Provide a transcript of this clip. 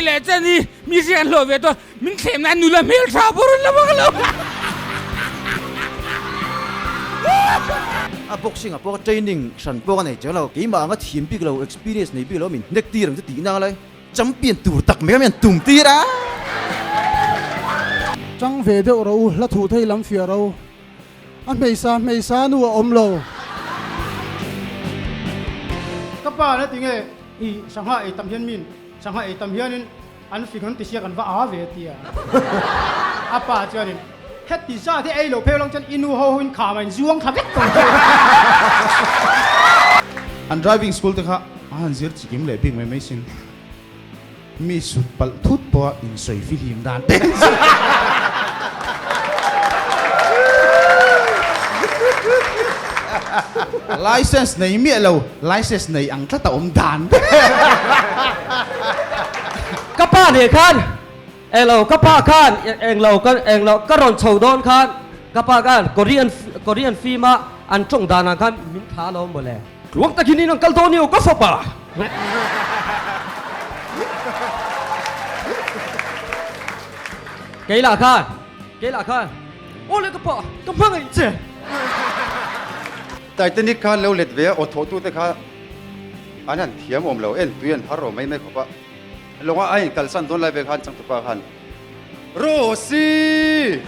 leh chen hi mi hriat an hlawh ve tawh min thlem nan nula hmel tha pawh rawn la vak lo. A boxing ah pawh training hran pawh ka nei chiang lo, keimah anga thiam bik lo, experience nei bik lo min hnek tir ang chu tihna a lai. Champion tur tak mai kha min tum tir a. Tang ve deuh ro, hla thu thei lam fiah ro. A hmeisa hmeisa nu a awm lo. Ka pa na tinge i sangha ei tam hian min sangha ei tam hianin an fing an ti sia kan va a ve tia. A pa chuanin heti zat hi ei lo phei lang chuan i nu ho ho in kham a in zuang thla vek tawh che. An driving school te kha a han zir chikim leh bik mai mai sin. Mi sut palh thut pawha insawi fihlim dan te an zir. License nei miah lo, license nei ang tlat a awm dan te. Ka pa nen khan englo ka pa khan englo ka englo ka rawn chho dawn khan ka pa khan Korean Korean film a an tawng danah khan min thla lo mawle. Tluang takin in an kal dawn i aw ka fapa. Keilah khan, keilah khan, aw le ka pa, ka hmangaih che. Titanic kha lo let ve a, aw thawhtute kha an han thiam awm lo, en tui an har awm mai mai khawp a. Lawngah a inkalsan dawn lai vel khan changtupa khan, Rosie!